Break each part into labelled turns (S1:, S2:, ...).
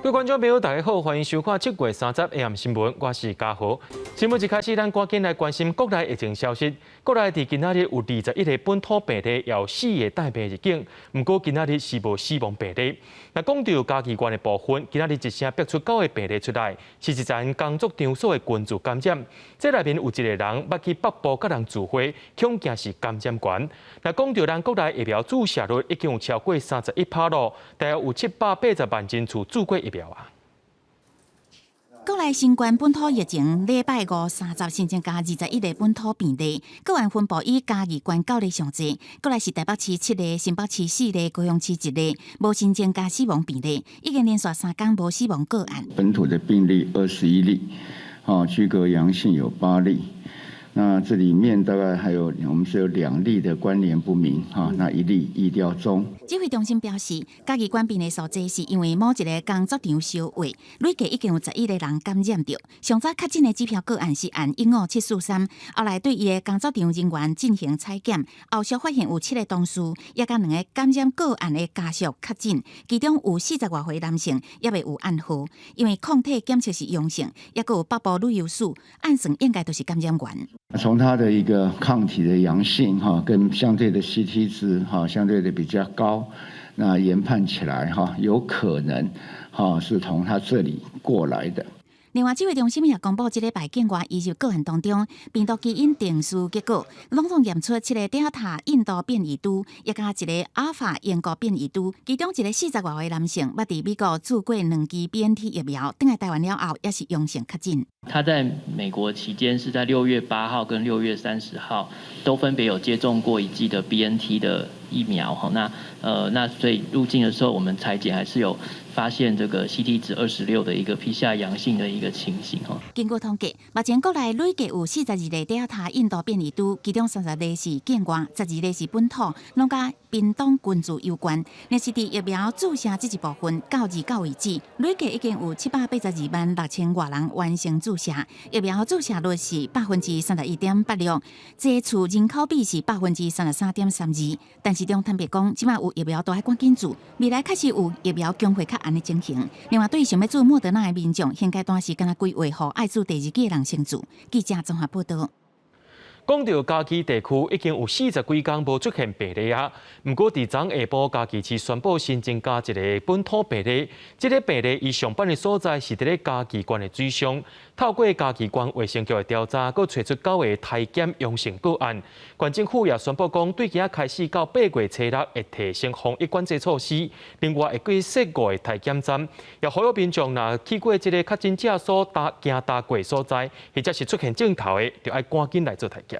S1: 各位觀眾朋友，大家好，歡迎收看7月30 AM 新聞，我是嘉豪。新聞一開始，咱趕緊來關心國內疫情消息。國內佇今仔日有21個本土病例，有四個帶病入境。毋過今仔日是無死亡病例。若講著嘉義縣的部分，今仔日一聲逼出九個病例出來，是一層工作場所的群聚感染。這內面有一個人捌去北部佮人聚會，恐驚是感染源。若講著咱國內疫苗注射率已經有超過31趴囉，大約有780萬人次注過疫苗啊。
S2: 國內新冠本土疫情，禮拜五三十新增加21個本土病例，個案分布以嘉義縣九例上濟，過來是台北市七例、新北市四例、高雄市一例，無新增加死亡病例，已經連續3工無死亡個案。
S3: 本土的病例21例，哦，居隔陽性有8例。那這裡面大概還有，我們是有2例的關聯不明，哈，那1例疫調中。
S2: 指揮中心表示，嘉義縣病例數濟是因為某一个工作場相會，累計已經有11個人感染著。上早確診的指標個案是案15743，後來對伊的工作場人員進行採檢，後續發現有七個同事，也佮兩个感染個案的家屬確診，其中有40外歲男性，猶未有暗號，因為抗體檢測是陽性，抑閣有北部旅遊史，按算應該都是感染源。
S3: 從它的一個抗體的陽性哈，跟相對的 CT 值哈，相對的比較高，那研判起來哈，有可能哈是從他這裡過來的。
S2: 另外，指揮中心也公布，這禮拜境外移入個案當中，病毒基因定序結果，攏總驗出七個 Delta 印度變異株，抑佮一个阿爾法英國變異株，其中一个40外歲男性，捌佇美國注過兩劑 BNT 疫苗，轉來台灣了後，也是陽性確診。
S4: 他在美國期間是在6月8號跟6月30號都分別有接種過一劑的 BNT 的疫苗，哈，那所以入境的時候，我們採檢還是有發現這個 CT 值26的一個 PCR 陽性的一個情形，哈。
S2: 根據統計，目前國內累計有42例 Delta 印度變異株，其中32例是境外，12例是本土，攏佮屏東群聚有關。若是佇疫苗注射這一部分，到29為止，累計已經有782萬6千外人完成注射，疫苗注射率是31.86%，濟次人口比是33.32%。但市長坦白講，這馬有疫苗都愛趕緊注，未來確實有疫苗供貨較絚的情形。另外，對想欲注莫德納的民眾，現階段是敢若規劃予愛注第二劑的人先注。記者綜合報道。
S1: 講著嘉義地區已經有40幾工無出現病例啊，毋過佇昨下晡嘉義市宣布新增加一个本土病例，這个病例伊上班的所在是佇咧嘉義縣的水上，透過嘉義縣衛生局的調查，閣揣出九个篩檢陽性個案。縣政府也宣布講，對今仔開始到8月初6會提升防疫管制措施，另外會閣設五个篩檢站，也呼籲民眾若去過這个確診者所搭行踏過所在，或者是出現症頭的，就愛趕緊來做篩檢。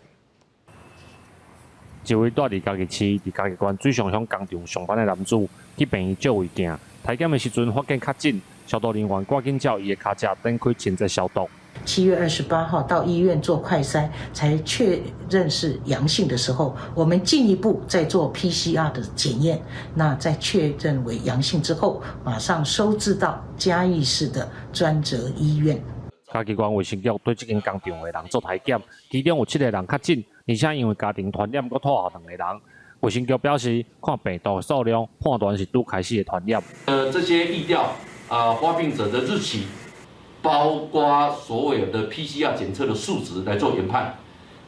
S5: 一位住佇嘉義市、佇嘉義縣水上鄉工廠上班的男子，去病院照胃鏡，篩檢的時陣發現確診，消毒人員趕緊照伊的跤跡展開清潔消毒。
S6: 7月28號到醫院做快篩，才確認是陽性的時候，我們進一步再做 PCR 的檢驗，那在確認為陽性之後，馬上收治到嘉義市的專責醫院。
S5: 嘉義縣衛生局對這間工廠的人做篩檢，其中有七个人確診，而且因為家庭傳染，閣拖後兩個人。衛生局表示，看病毒的數量，判斷是拄開始的傳染。
S7: 這些疫調啊發病者的日期，包括所有的 PCR 檢測的數值來做研判。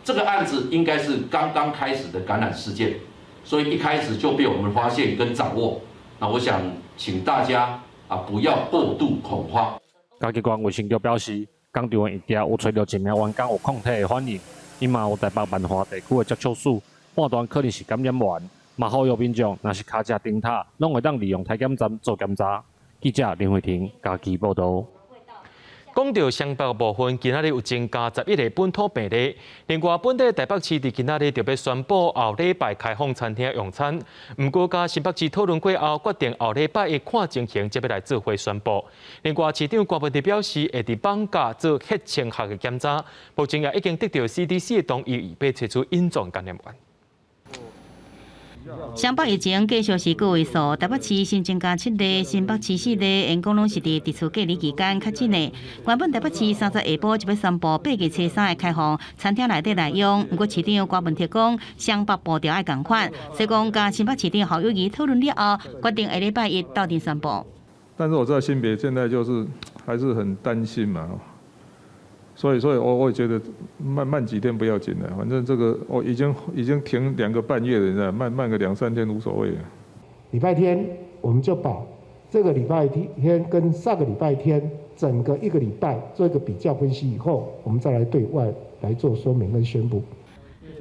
S7: 這個案子應該是剛剛開始的感染事件，所以一開始就被我們發現跟掌握。那我想請大家啊不要過度恐慌。
S5: 嘉義縣衛生局表示，工廠的疫調有揣著一名員工有抗體的反應，伊嘛有台北萬華地區的接觸史，判斷可能是感染源。嘛呼籲民眾，若是跤跡釘塔，攏會當利用篩檢站做檢查。記者林慧婷嘉義報道。
S1: 講著雙北部分，今仔日有增加11個本土病例。另外，本地台北市佇今仔日就欲宣布後禮拜開放餐廳用餐。毋過，佮新北市討論過後，決定後禮拜一看情形，才欲來做伙宣布。另外，市長柯文哲表示，會佇放假做血清學的檢查，目前也已經得著 CDC 的同意，欲揣出隱藏感染源。
S8: 雙北疫情繼續是個位數，台北市新增加七例，新北市四例，𪜶講攏是佇佇厝隔離期間確診的。原本台北市30下晡就欲宣布8月初3會開放餐廳內底來用，毋過市長柯文哲講雙北步調愛仝款，所以講佮新北市長侯友宜討論了後，決定下禮拜一鬥陣宣布。
S9: 但是我知道新北現在就是還是很擔心嘛，所以我也覺得慢慢幾天不要緊的，反正這個我已經停2個半月了，你知道，慢慢個兩三天無所謂。
S10: 禮拜天我們就把這個禮拜天跟上個禮拜天整個一個禮拜做一個比較分析以後，我們再來對外來做說明跟宣布。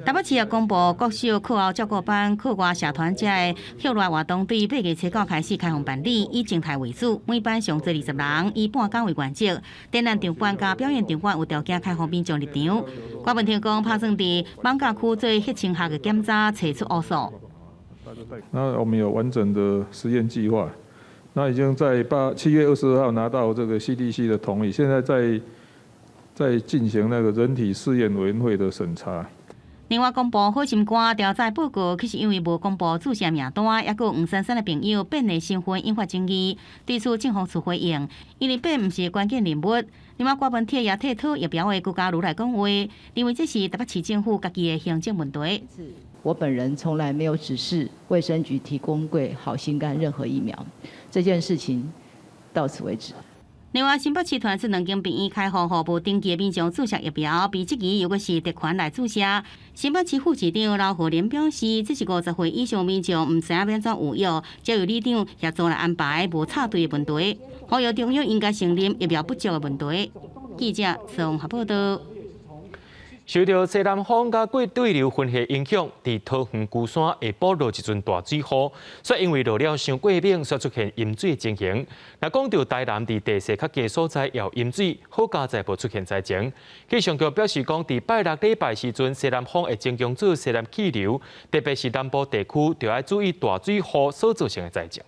S8: 台北市也公布國小課後照顧班、課外社團這个校內活動，對8月初9開始開放辦理，以靜態為主，每班上濟20人，以半工為原則。展覽場館佮表演場館有條件開放民眾入場。郭文婷講，拍算佇艋舺區做血清學的檢查，揣出烏數。
S9: 那我們有完整的實驗計劃，那已經在7月22號拿到這個 CDC 的同意，現在在進行那個人體試驗委員會的審查。
S8: 另外公布好心肝調查報告，其實因為無公布注射名單，抑閣有黃珊珊的朋友變的身份引發爭議。對此，政府處回應，因為變毋是關鍵人物。另外，郭文鐵也替討疫苗的郭家瑜來講話，認為這是台北市政府家己的行政問題。
S11: 我本人從來沒有指示衛生局提供給好心肝任何疫苗，這件事情到此為止。
S8: 另外，新北市傳出兩間病院開放予無登記的民眾注射疫苗，被質疑猶閣是特權來注射。新北市副市長劉鶴玲表示，這是50歲以上民眾毋知影欲按怎預約，交由里長協助來安排，無插隊的問題。呼籲中央應該承認疫苗不足的問題。記者綜合報道。
S1: 受著西南風佮過對流雲系影響，佇桃園龜山下晡落一陣大水雨，煞因為落了傷過猛，煞出現淹水情形。若講著台南佇地勢較低所在也有淹水，好佳哉無出現災情。氣象局表示講，佇拜六禮拜時陣，西南風會增強做西南氣流，特別是南部地區，著愛注意大水雨所造成的災情。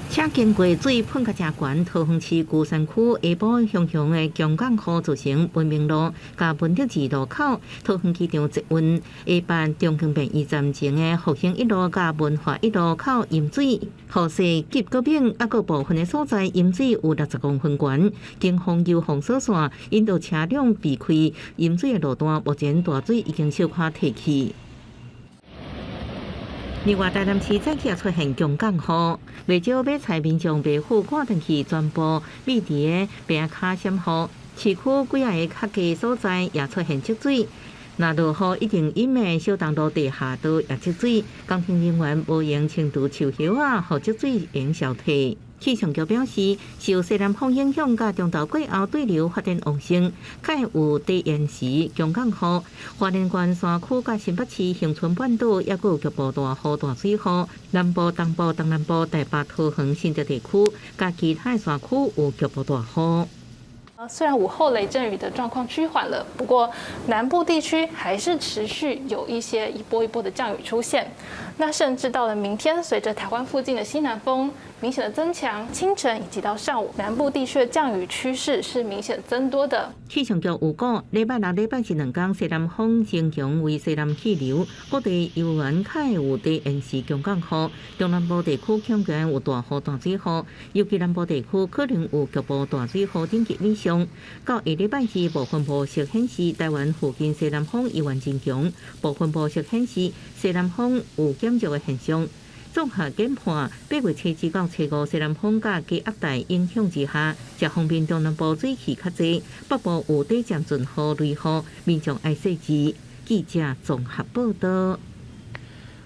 S12: 車經過水噴甲誠懸，桃園市龜山區下晡雄雄的強降雨造成文明路佮文德寺路口桃園機場捷運下班中興便驛站前的復興一路佮文化一路口淹水，雨勢急閣猛，抑閣部分的所在淹水有60公分懸，警方有封鎖線引導車輛避開淹水的路段，目前大水已經小可退去。另外，台南市早起也出現強降雨，袂少買菜民眾袂赴趕轉去，全部覕佇个坪跤閃雨。市區幾仔個較低所在也出現積水，若落雨一定淹的小東路地下道也積水，工程人員無閒清除樹葉仔，予積水會消退。氣象局表示，受西南風影響，佮中晝過後對流發展旺盛，較會有低延時強降雨。花蓮縣山區佮新北市恆春半島抑閣有局部大雨大水雨。南部、東部、東南部、台北、桃園、新竹地區佮其他山區有局部大雨。
S13: 雖然午後雷陣雨的狀況趨緩了，不過南部地區還是持續有一些一波一波的降雨出現。那甚至到了明天，隨着台灣附近的西南風明顯的增強，清晨以及到上午，南部地區的降雨趨勢是明顯增多的。
S12: 氣象局有講，禮拜六、禮拜日兩天西南風增強為西南氣流，各地猶原較會有低延時強降雨，中南部地區強強有大雨大水雨，尤其南部地區可能有局部大水雨等級以上。到下禮拜二，部分模式顯示台灣附近西南風依然真強，部分模式顯示西南風有減弱的現象。綜合研判，8月初一到初五，西南風佮低壓帶影響之下，這方面中南部水汽較濟，北部有短暫陣雨、雷雨，民眾愛細緻。記者綜合報道。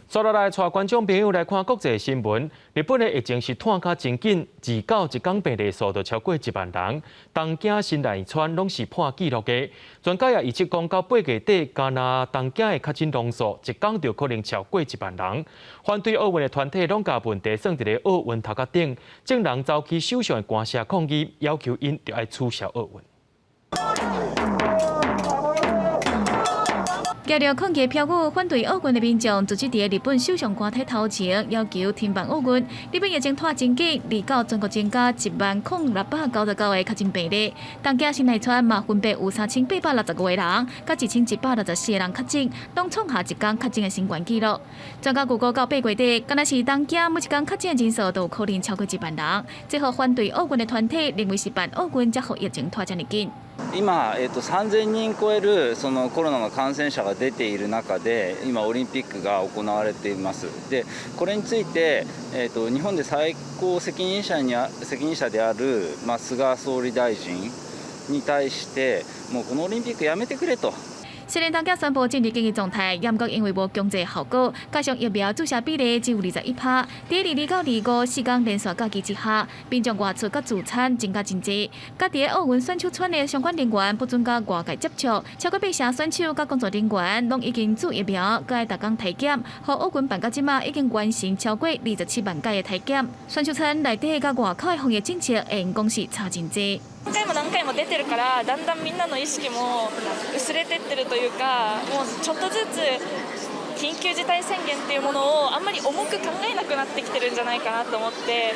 S1: 接落來，帶觀眾朋友來看國際新聞。日本的疫情是湠甲真緊，自九一工病例數就超過1萬人，東京、神奈川攏是破紀錄的。專家也預測講，到8月底，敢若東京的確診人數一工就可能超過1萬人。反對奧運的團體攏共問題算佇咧奧運頭殼頂，眾人走去首相的官舍抗議，要求𪜶著愛取消奧運。
S14: 舉著抗議標語，反對奧運的民眾聚集佇日本首相官邸頭前，要求停辦奧運。日本疫情湠真緊，二九全國增加10,699個確診病例，東京、神奈川嘛分別有3865個人，佮1164個人確診，攏創下一工確診的新懸紀錄。專家預估到8月底，敢若是東京每一工確診的人數都有可能超過1萬人。這予反對奧運的團體認為是辦奧運才予疫情湠遮爾緊。
S15: 今、3000人超えるそのコロナの感染者が出ている中で、今オリンピックが行われています。で、これについて、日本で最高責任者である、まあ、菅総理大臣に対して、もうこのオリンピックやめてくれと。
S14: 雖然東京宣布進入緊急狀態，毋過因為無強制效果，加上疫苗注射比例只有21趴，佇20到254工連續假期之下，民眾外出佮聚餐增加真濟。佮佇奧運選手村的相關人員不准佮外界接觸，超過八成選手佮工作人員攏已經注疫苗，閣愛逐工體檢，予奧運辦到這馬已經完成超過27萬擺的體檢。選手村內底佮外口的防疫政策，會用講是差真濟。
S13: 何回も何回も出てるから、だんだんみんなの意識も薄れてってるというか、もうちょっとずつ緊急事態宣言っていうものをあんまり重く考えなくなってきてるんじゃないかなと思って、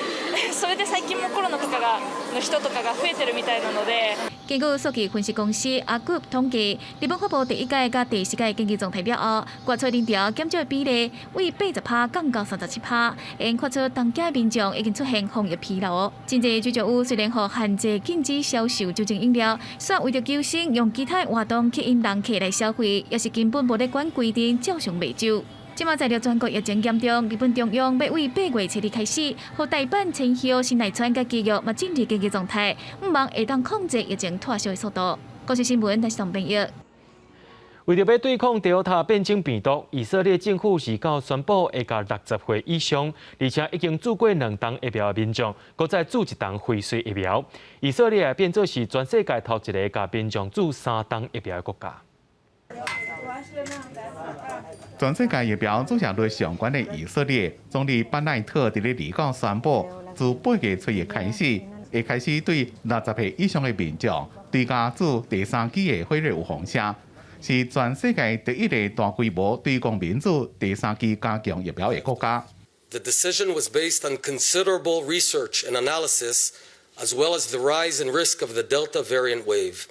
S13: それで最近もコロナとかがの人とかが増えてるみたいなので。
S14: 根據數據分析公司阿古統計，日本發布第一屆佮第四屆緊急狀態了後，外出人潮減少的比例為80趴降到37趴，會看出東京民眾已經出現防疫疲勞。真濟居酒屋雖然予限制禁止銷售酒精飲料，煞為著求生，用其他活動吸引人客來消費，抑是根本無咧管規定，照常賣酒。這馬隨著全國疫情嚴重，日本中央欲為8月初二開始，予大阪、千葉、神奈川佮埼玉嘛進入緊急狀態，向望會當控制疫情拖燒的速度。國際新聞，台視編譯。
S1: 為著欲對抗德爾塔變種病毒，以色列政府是到宣布會共60歲以上，而且已經注過兩劑疫苗的民眾，閣再注一劑輝瑞疫苗。以色列變做是全世界頭一个共民眾注三劑疫苗的國家。
S16: 全世界疫苗注射率上懸的以色列總理班奈特佇咧二九宣布，自8月初一開始，會開始對60歲以上的民眾追加注第三劑的輝瑞預防針，是全世界第一个大規模對公民注第三劑加強疫苗的國家。
S17: The decision was based on considerable research and analysis, as well as the rise in risk of the Delta variant wave.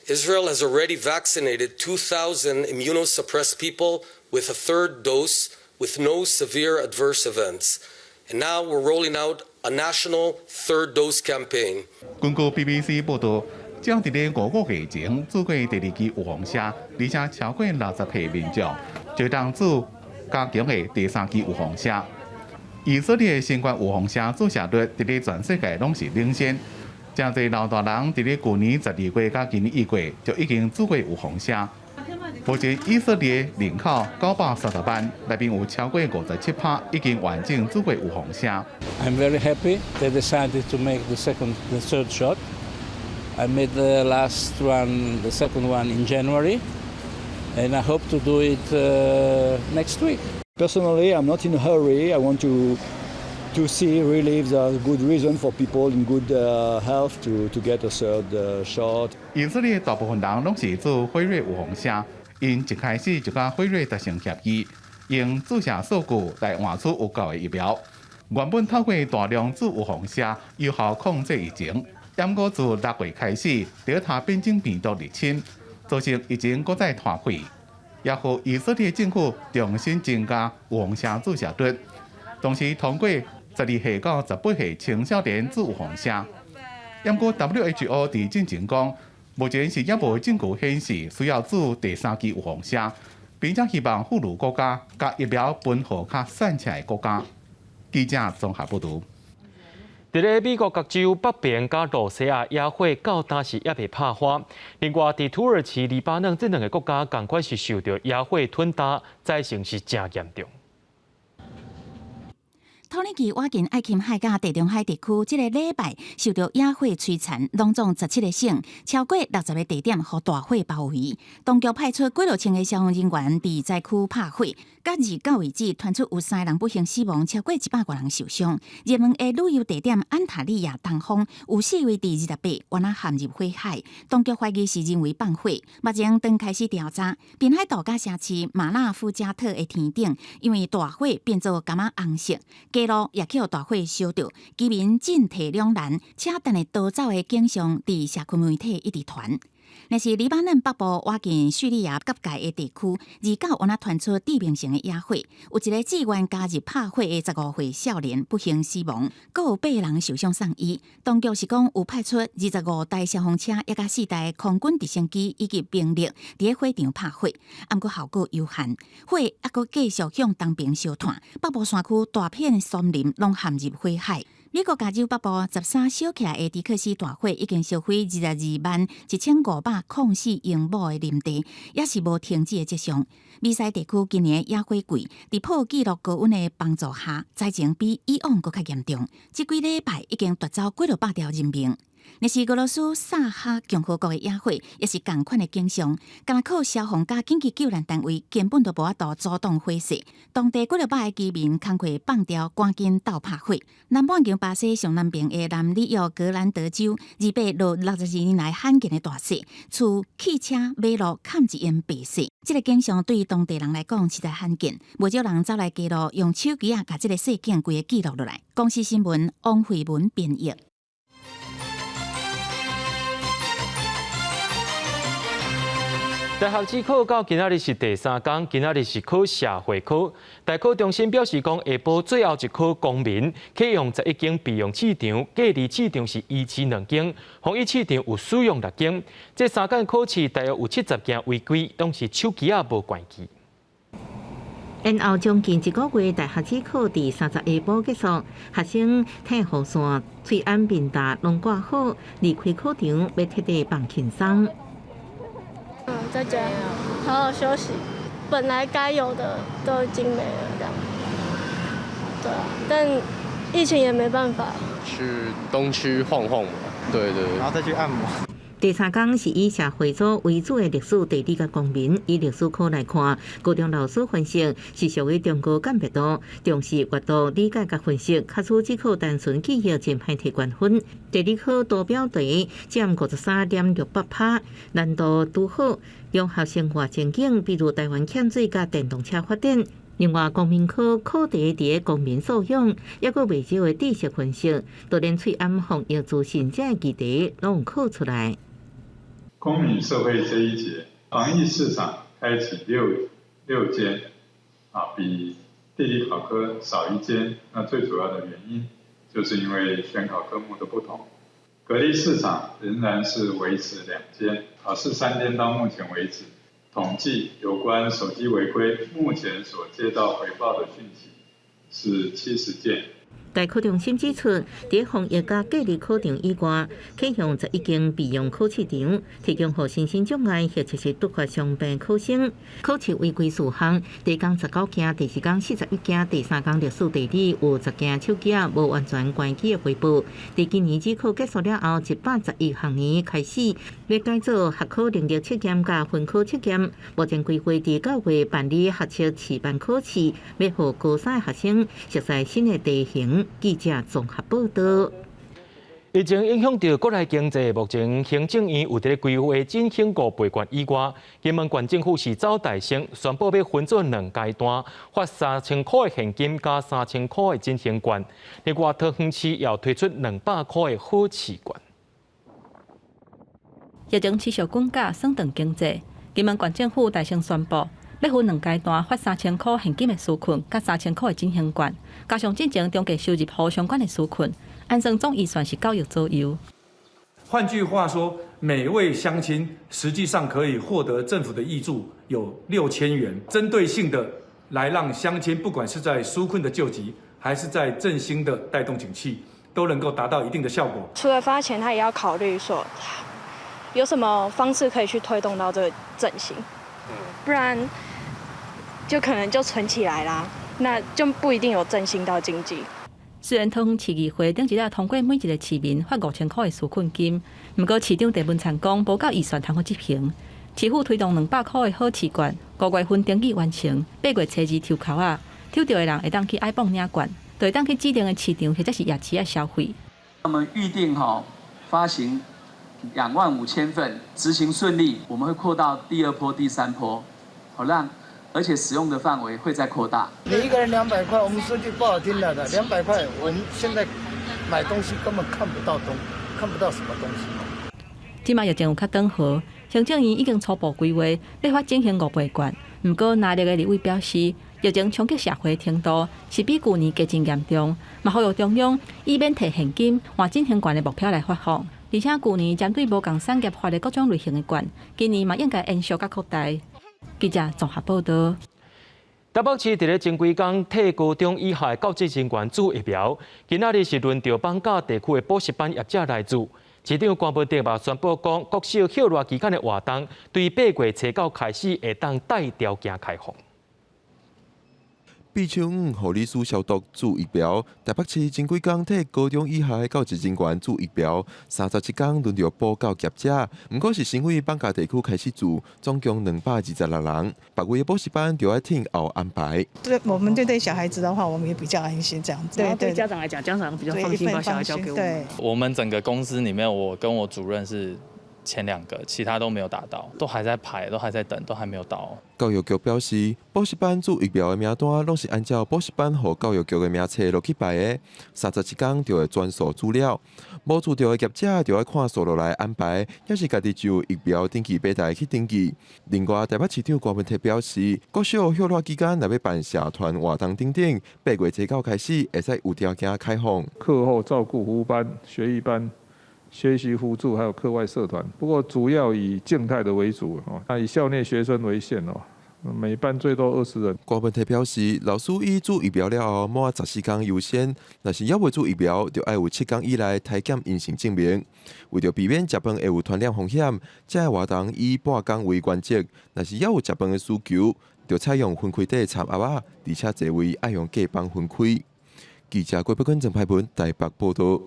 S17: Israel has already vaccinated 2,000 immunosuppressed people with a third dose with no severe adverse events. And now we're rolling out a national third dose campaign.
S16: 根據 BBC 報道，只佇咧5個月前注過第二劑預防針，而且超過60歲民眾就當注加強的第三劑預防針。以色列新冠預防針注射率佇咧全世界攏是領先。誠濟老大人佇咧舊年12月佮今年1月就已經注過預防針。目前以色列人口930萬，內面有超過57趴已經完整注過預防針。
S18: I'm very happy they decided to make the second, the third shot. I made the last one, the second one in January, and I hope to do it next week.
S19: Personally, I'm not in a hurry. I want to see really if there's good reason for people in good health to get a third shot.
S16: 以色列大部分人攏是注輝瑞預防針，𪜶一開始就佮輝瑞達成協議，用注射數據來換取有夠的疫苗。原本透過大量注預防針有效控制疫情，毋過自6月開始，德爾塔變種病毒入侵，造成疫情閣再拖開，也予以色列政府重新增加預防針注射率，同時通過12歲到18歲青少年注預防針。毋過 WHO 佇進前講，目前是猶無證據顯示需要注第三劑預防針，並且希望富裕國家共疫苗分予較散赤的國家。記者綜合報導。
S1: 佇咧美國各州北邊佮露西亞野火到今是猶未拍花。另外，佇土耳其、黎巴嫩這兩个國家，仝款是受著野火吞焦，災情是誠嚴重。
S2: 土耳其倚近愛琴海佮地中海地區，這个禮拜受著野火摧殘，攏總17個省，超過60個地點予大火包圍。當局派出幾落千个消防人員佇災區拍火，截至到為止，傳出有三個人不幸死亡，超過100外人受傷。熱門的旅遊地點安塔利亞東方有四位佇28原來陷入火海，當局懷疑是人為放火，目前正開始調查。濱海度假城市馬納夫加特的天頂，因為大火變做柑仔紅色。街路也予大火燒著，居民進退兩難，車等會逃走的景象佇社區媒體一直傳。若是黎巴嫩北部倚近敘利亞國界的地區，二九有若傳出致命性的野火，有一个志願加入拍火的15歲少年不幸死亡，閣有八人受傷送醫。當局是講有派出25台消防車，抑佮四台空軍直升機以及兵力佇咧火場拍火，毋過效果有限，火猶閣繼續向東邊燒竄，北部山區大片松林攏陷入火海。美國加州北部13燒起來的迪克斯大火已經燒毀221,504英畝的林地，也是無停止的跡象。美西地區今年野火季，佇破紀錄高溫的幫助下，災情比以往閣較嚴重。這幾禮拜已經奪走幾落百條人命。若是俄羅斯薩哈共和國的野火，也是仝款的景象，敢若靠消防佮緊急救難單位根本都無法度阻擋火勢。當地幾落百个居民工課放掉，趕緊鬥拍火。南半球巴西上南邊的南里約格蘭德州，28落62年來罕見的大雪，厝、汽車、馬路崁一淹白雪。這个景象對當地人來講實在罕見，無少人走來街路，用手機仔共這个雪景規个記錄落來。公視新聞王慧文編譯。
S1: 大學指考到今仔日是第三工，今仔日是考社會科。大考中心表示講，下晡最後一科公民，啟用11間備用試場，隔離試場是移置兩間，防疫試場有使用六間。這三間考試大約有70件違規，攏是手機仔無關機。
S12: 延後將近一個月，大學指考佇30下晡結束，學生退雨傘、喙罨面罩攏掛好，離開考場欲徹底放輕鬆。
S20: 在家好好休息，本來該有的都已經沒了，這樣。對啊，但疫情也沒辦法。
S21: 去東區晃晃嘛，對對對，然後再去按摩。
S12: 第三講是以社會組為主的歷史、地理佮公民。以歷史科來看，高中老師分析是屬於中高鑑別度，重視閱讀理解佮分析，假使只靠單純記憶真歹提懸分。地理科多表題佔53.68%，難度拄好，融合生活情景，比如台灣欠水佮電動車發展。另外，公民科考題佇咧公民素養，抑閣袂少的知識分析，都連喙罨防疫資訊這个議題攏有考出來。
S22: 公民社會這一節，防疫市場開啟六間，啊，比地理考科少一間。那最主要的原因，就是因為選考科目的不同。隔離市場仍然是維持兩間，考試3天到目前為止，統計有關手機違規，目前所接到回報的訊息是70件。
S12: 大考中心指出，佇防疫佮隔離考場以外，啟用11間備用考試場，提供予身心障礙或者是突發傷病考生。考試違規事項，第一工19件，第二工41件，第三工歷史地理有10件手機仔無完全關機的回報。佇今年指考結束了後，111學年開始欲改做學科能力測驗佮分科測驗。目前規劃佇9月辦理學測試範考試，欲予高三學生熟悉新的題型。記者綜合報導。
S1: 疫情影響著國內經濟，目前行政院有佇咧規劃振興五倍券以外，金門縣政府是走大先，宣布欲分做兩階段發3000箍的現金佮3000箍的振興券。另外，桃園市也推出200箍的好市券。
S23: 疫情持續滾價，損斷經濟。金門縣政府大聲宣布，欲分兩階段發三千箍現金的紓困，佮三千箍的振興券，加上進前中低收入戶相關的紓困，按算總預算是9億左右。
S24: 換句話說，每位鄉親實際上可以獲得政府的挹注有6000元，針對性的來讓鄉親，不管是在紓困的救急，還是在振興的帶動景氣，都能夠達到一定的效果。
S25: 除了發錢，他也要考慮說，有什麼方式可以去推動到這個振興，不然就可能就存起來啦，那就不一定有振興到經濟。
S23: 雖然桃園市議會頂一日通過每一个市民發5000箍的紓困金，毋過市長鄭文燦講無夠預算通好執行。市府推動200箍的好市券，5月份登記完成，8月初2抽籤仔，抽著的人會當去矮磅領券，就會當去指定的市場或者是夜市仔消費。
S26: 我們預定哈發行25,000份，執行順利，我們會擴到第二波、第三波，好讓。而且使用的範圍會再擴大。
S27: 你一個人200塊，我們說句不好聽的，200塊，我們現在買東西根本看不到東，看不到什麼東西。
S23: 這擺疫情有較轉好，行政院已經初步規劃，欲發振興五倍券。毋過，藍綠的立委表示，疫情衝擊社會程度是比舊年加真嚴重，嘛呼籲中央以免提現金換振興券的目標來發放。而且，舊年針對無仝產業發的各種類型的券，今年嘛應該延續佮擴大。記者綜合報導。
S1: 台北市佇咧前幾工替高中以下的教職人員注疫苗，今仔日是輪著艋舺地區的補習班業者來注。市長關文哲嘛宣布講，國小歇熱期間的活動，對8月初9開始會當帶條件開放。
S3: 匕首五護理師消毒注疫苗，台北市前幾工替高中以下的教職人員注疫苗，37工輪著補教業者，毋過是先為艋舺地區開始注，總共226人，別位的補習班就愛聽候安排。
S4: 對，我們對對小孩子的話，我們也比較安心，這樣子。
S5: 對對家長來講，家長比較放心把小孩交給我們。
S4: 對，
S6: 我們整個公司裡面，我跟我主任是前兩個，其他都沒有打到，都還在排，都還在等，都還沒有到。
S3: 教育局表示，補習班注疫苗的名單攏是按照補習班予教育局的名冊落去排的，37工就會全數注了。無注著的業者就愛看紲落來安排，抑是家己就疫苗登記平台去登記。另外，台北市長郭文泰表示，國小歇熱期間若欲辦社團活動等等，8月初9開始會使有條件開放。
S22: 課後照顧服務班、學藝班、學習輔助還有課外社團，不過主要以靜態的為主哦，那以校內學生為限哦，每班最多20人。
S3: 郭文泰表示，老師已注疫苗了後，滿14工優先，若是猶未注疫苗，就愛有7工以內篩檢陰性證明。為著避免食飯會有傳染風險，這个活動以半工為原則，若是猶有食飯的需求，就採用分開底插盒仔，而且座位愛用隔板分開。記者郭北坤、鄭派文台北報導。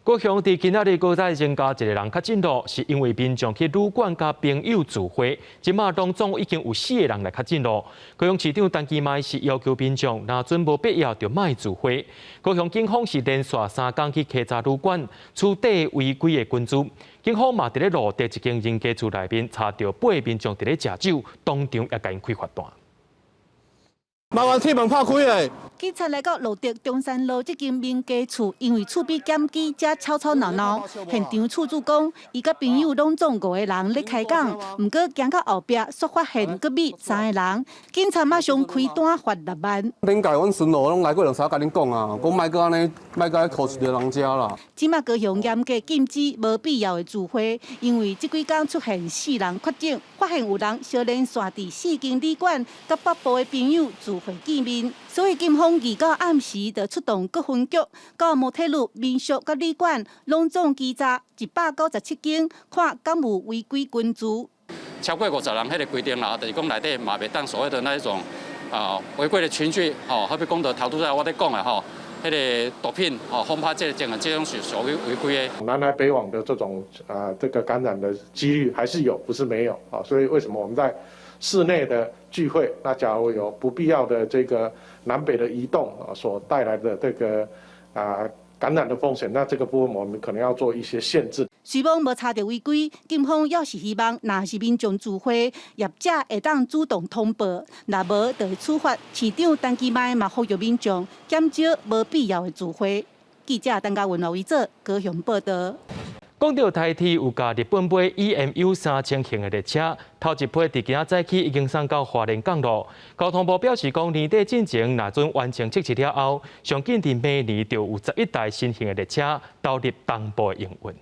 S1: 高雄佇今仔日閣再增加一個人確診囉，是因為民眾去旅館佮朋友聚會，這馬當中已經有四個人來確診囉。高雄市長陳其邁是要求民眾，若準無必要就莫聚會。高雄警方是連續3工去稽查旅館，取締違規的群聚。警方嘛佇咧蘆竹一間人家厝內面查著八个民眾佇咧食酒，當場也共𪜶開罰單。
S7: 麻煩鐵門拍開咧。
S9: 警察來到蘆竹中山路這間民家厝，因為厝邊檢舉遮吵吵鬧鬧，現場厝主講，伊佮朋友攏總五個人咧開講，毋過行到後壁，煞發現閣覕三个人，警察馬上開單罰6萬。
S7: 頂屆阮巡邏攏來過兩三共恁講啊，講莫閣按呢，莫閣去予著人遮啦。
S9: 這馬高雄嚴格禁止無必要的聚會，因為這幾工出現四人確診，發現有人相連紲佇四間旅館佮北部的朋友聚會見面，所以警方29暗時就出動各分局，到摩鐵路、民宿佮旅館，攏總稽查197間，看敢有違規群聚。
S10: 超過50人彼个規定啦，就是講內底嘛袂當所謂的那一種啊違規的群聚，吼，好比講著頭拄仔我咧講的吼，彼个毒品吼，轟趴這個這種是屬於違規的。
S28: 南來北往的這種啊，這個感染的幾率還是有，不是沒有啊。所以為什麼我們在室內的聚會，那假如有不必要的這個南北的移動啊，所帶來的這個啊感染的風險，那這個部分我們可能要做一些限制。
S9: 雖罔無查著違規，警方猶是希望，若是民眾聚會，業者會當主動通報，若無就會處罰。市長陳其邁嘛呼籲民眾減少無必要的聚會。記者陳嘉文、羅維哲高雄報導。
S1: 講著台鐵有共日本買 EMU 3000型的列車，頭一批佇今仔早起已經送到花蓮港囉。交通部表示講，年底進前若準完成測試了後，上緊佇明年就有11台新型的列車投入東部營運。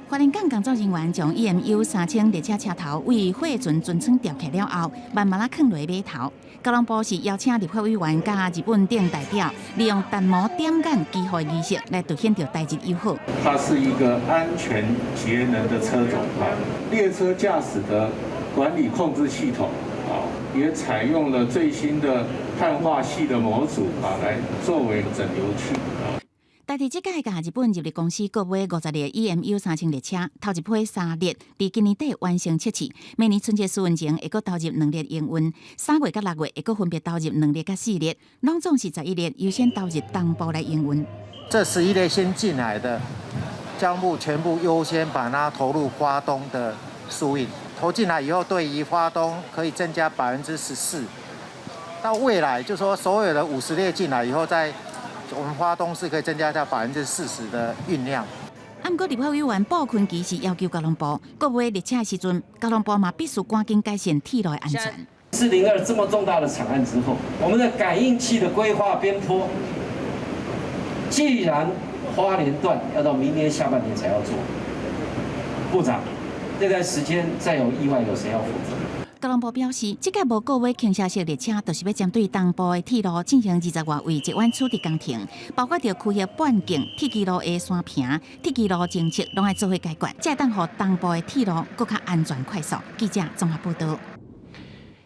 S2: 花蓮港工作人員將 EMU 3000列車車頭對貨船船艙調起了後，慢慢仔囥落碼頭。交通部是邀請立法委員佮日本等代表，利用彈幕點眼祈福儀式來凸顯著台日友好。
S29: 它是一個安全節能的車種啊，列車駕駛的管理控制系統啊，也採用了最新的碳化矽的模組啊，來作為整流器啊。
S2: 台鐵這擺共日本日立公司購買50列 EMU 3000列車，頭一批三列，佇今年底完成測試。明年春節試運前會閣投入兩列營運，3月佮6月會閣分別投入兩列佮四列，攏總是11列優先投入東部來營運。
S30: 這11列先進來的，交通部全部優先把它投入花東的疏運。投進來以後，對於花東可以增加14%。到未來，就說所有的50列進來以後，在我們花東是可以增加到40%的運量。
S2: 啊，毋過立法委員布坤其是要求交通部，閣買列車的時陣，交通部嘛必須趕緊改善鐵路的安全。
S8: 402這麼重大的慘案之後，我們的感應器的規劃邊坡，既然花蓮段要到明年下半年才要做，部長，這段時間再有意外，有誰要負責？
S2: 交通部表示，這屆無購買傾斜式列車，就是欲針對東部的鐵路進行20外位捷運處置工程，包括著區域半徑、鐵支路的山坪、鐵支路政策，攏愛做伙解決，才會當予東部的鐵路閣較安全快速。記者綜合報導。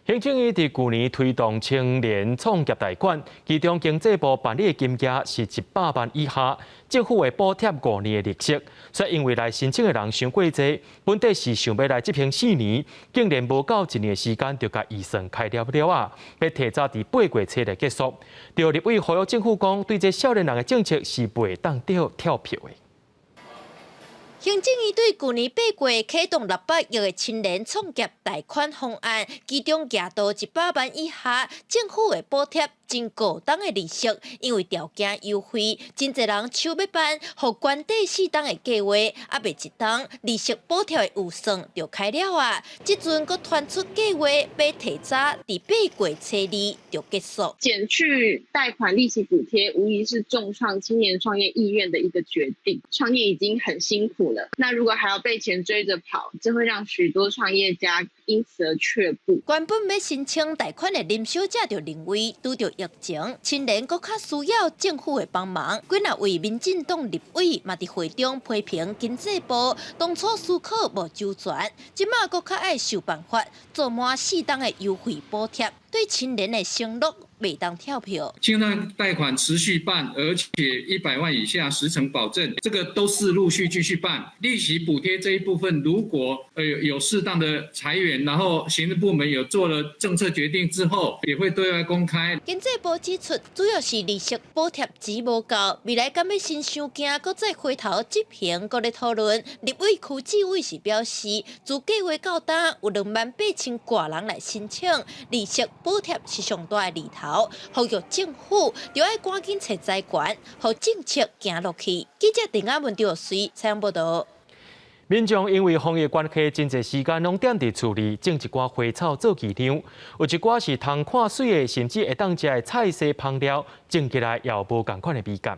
S1: 行政院佇舊年推動青年創業貸款，其中經濟部辦理的金額是100萬以下，政府會補貼5年的利息。所以因為來申請的人傷過濟，本底是想欲來執行4年，竟然無夠一年的時間就共預算開了了啊！欲提早佇8月初來結束。著立委呼籲政府講，對這少年人的政策是袂當跳票的。
S11: 行政院對舊年8月啟動600億的青年創業貸款方案，其中額度100萬以下，政府會補貼真高檔的利息，因為條件優惠，真濟人搶欲辦，予關短4冬的計劃，猶未一冬，利息補貼的預算就開了啊！這陣閣傳出計劃欲提早佇8月初2就結束。
S13: 減去貸款利息補貼，無疑是重創青年創業意願的一個決定。創業已經很辛苦了，那如果還要被錢追着跑，這會讓許多創業家因此而卻步。
S11: 原本欲申請貸款的林小姐就認為，拄著疫情，青年閣較需要政府的幫忙。幾若位民進黨立委嘛佇會中批評經濟部當初思考無周全，這馬閣較愛想辦法做滿4冬的優惠補貼，對青年的承諾袂當跳票。
S14: 青創貸款持續辦，而且100萬以下10成保證，這個都是陸續繼續辦。利息補貼這一部分，如果有適當的裁員，然後行政部門有做了政策決定之後，也會對外公開。
S11: 經濟部指出，主要是利息補貼錢無夠，未來敢欲先傷驚，閣再回頭執行，閣咧討論。立委柯志偉是表示，自計劃到今有28,000外人來申請，利息補貼是上大的利頭，呼籲政府著愛趕緊揣資源，予政策行落去。記者鄭亞文、張瑞採訪報導。
S1: 民眾因為防疫關係，真濟時間攏踮佇厝裡種一寡花草做伎倆，有一寡是通看媠的，甚至會當食的菜色芳料，種起來也有無仝款的美感。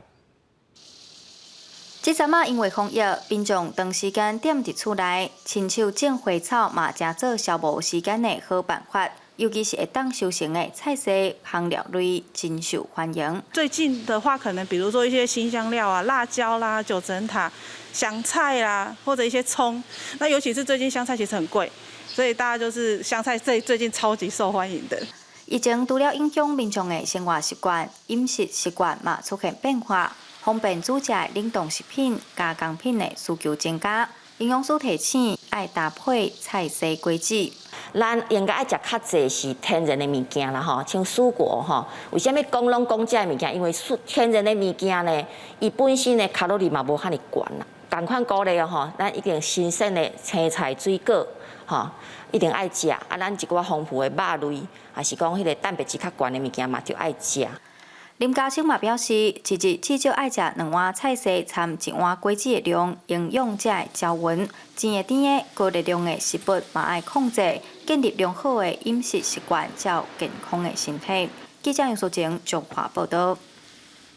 S15: 這陣仔因為防疫，民眾長時間踮佇厝內，親手種花草嘛，誠做消磨時間的好辦法。尤其是會當收成的菜色香料類，真受歡迎。
S16: 最近的話，可能比如說一些辛香料啊、辣椒啦、九層塔、香菜啦，或者一些蔥。那尤其是最近香菜其實很貴，所以大家就是香菜最近超級受歡迎的。
S15: 疫情除了影響民眾的生活習慣、飲食習慣嘛出現變化，方便煮食的冷凍食品、加工品的需求增加。營養師提醒，愛搭配菜色果子。
S17: 咱應該愛食較濟是天然的物件啦吼，像蔬果吼。為啥物講攏講這个物件？因為天然的物件呢，伊本身的卡路里嘛無遐爾懸啦。仝款鼓勵哦吼，咱一定新鮮的青菜水果吼，一定愛食。啊，咱一寡豐富的肉類，抑是講彼个蛋白質較懸的物件嘛，就愛食。
S15: 林家生嘛表示，一日至少愛食兩碗菜色摻一碗果子的量，營養才會均勻。甜的甜的高熱量的食物嘛愛控制，建立良好的飲食習慣，才有健康的身體。記者楊淑靜綜合報導。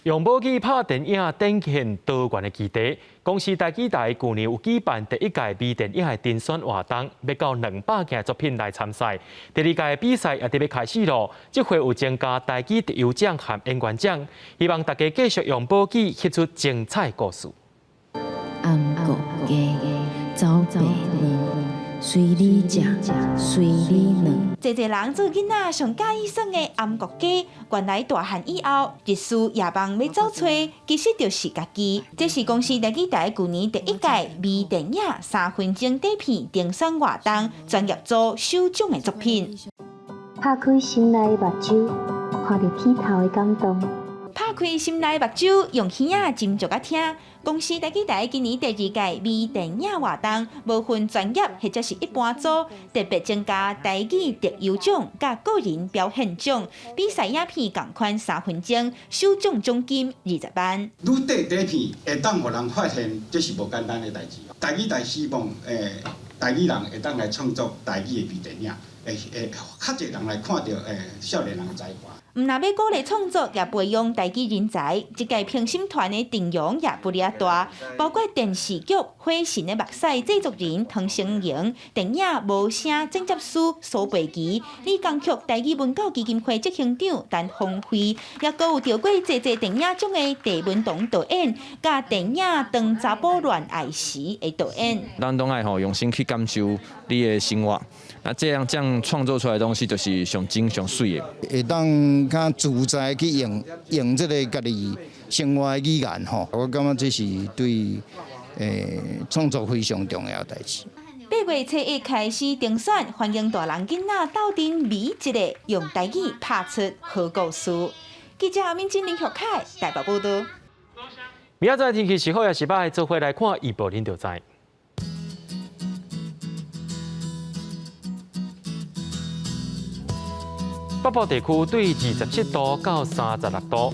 S1: 用武器拍電影展現多元的議題。公視大機台舊年有舉辦第一屆微電影的甄選活動，欲到200件作品來參賽。第二屆比賽也佇欲開始囉，這回有增加台語特優獎和演員獎，希望大家繼續用武器翕出精彩故事。
S18: 暗國雞，走白卵，隨你食，隨你軟。
S19: 濟濟人做囡仔上佮意耍的頷國雞，原來大漢以後，日思夜夢欲走揣，其實就是家己。這是公視台語台舊年第一屆微電影3分鐘短片評選活動專業組首獎的作品。
S20: 拍開心內的目睭，看著天頭的感動。
S19: 拍開心內目睭，用耳仔斟酌仔聽。公視台語台今年第二屆微電影活動，無分專業或者是一般組，特別增加台語特優獎佮個人表現獎。比賽影片仝款3分鐘，首獎獎金20萬。
S4: 愈短短片會當予人發現，這是無簡單的代誌。台語台希望台語人會當來創作台語的微電影，會會較濟人來看著少年人的才華。
S19: 毋若欲鼓勵創作，也培養台語人才。這屆評審團的陣容也不離大，包括電視劇《火神的目屎》製作人湯成榮、電影《無聲》剪接師蘇培琪、李江曲台語文教基金會執行長陳鴻輝，也閣有得過濟濟電影獎的鄭文堂導演，佮電影《當查埔戀愛時》的導演。
S5: 咱攏愛吼用心去感受你的生活，那這樣這樣創作出來的東西就是上真上媠的。
S12: 會當較自在去用用這个家己生活的語言吼，我感覺這是對創作非常重要的代誌。
S19: 8月初一開始徵選，歡迎大人囡仔鬥陣比一个用台語拍出好故事。記者阿敏珍林玉凱台北報導。
S1: 明仔載天氣是好抑是䆀，做伙來看預報，恁就知。北部地區對27度到36度，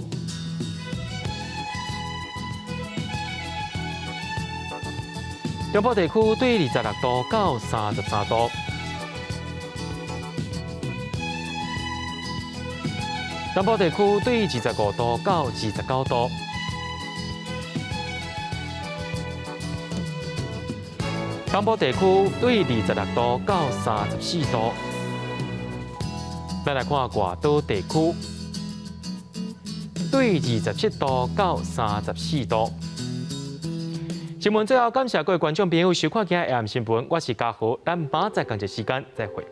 S1: 中部地區對26度到33度，南部地區對25度到29度，東部地區對26度到34度。咱來看外島地區，對27度到34度。新聞最後感謝各位觀眾朋友收看今日的新聞，我是嘉豪，咱明仔載仝一時間再會。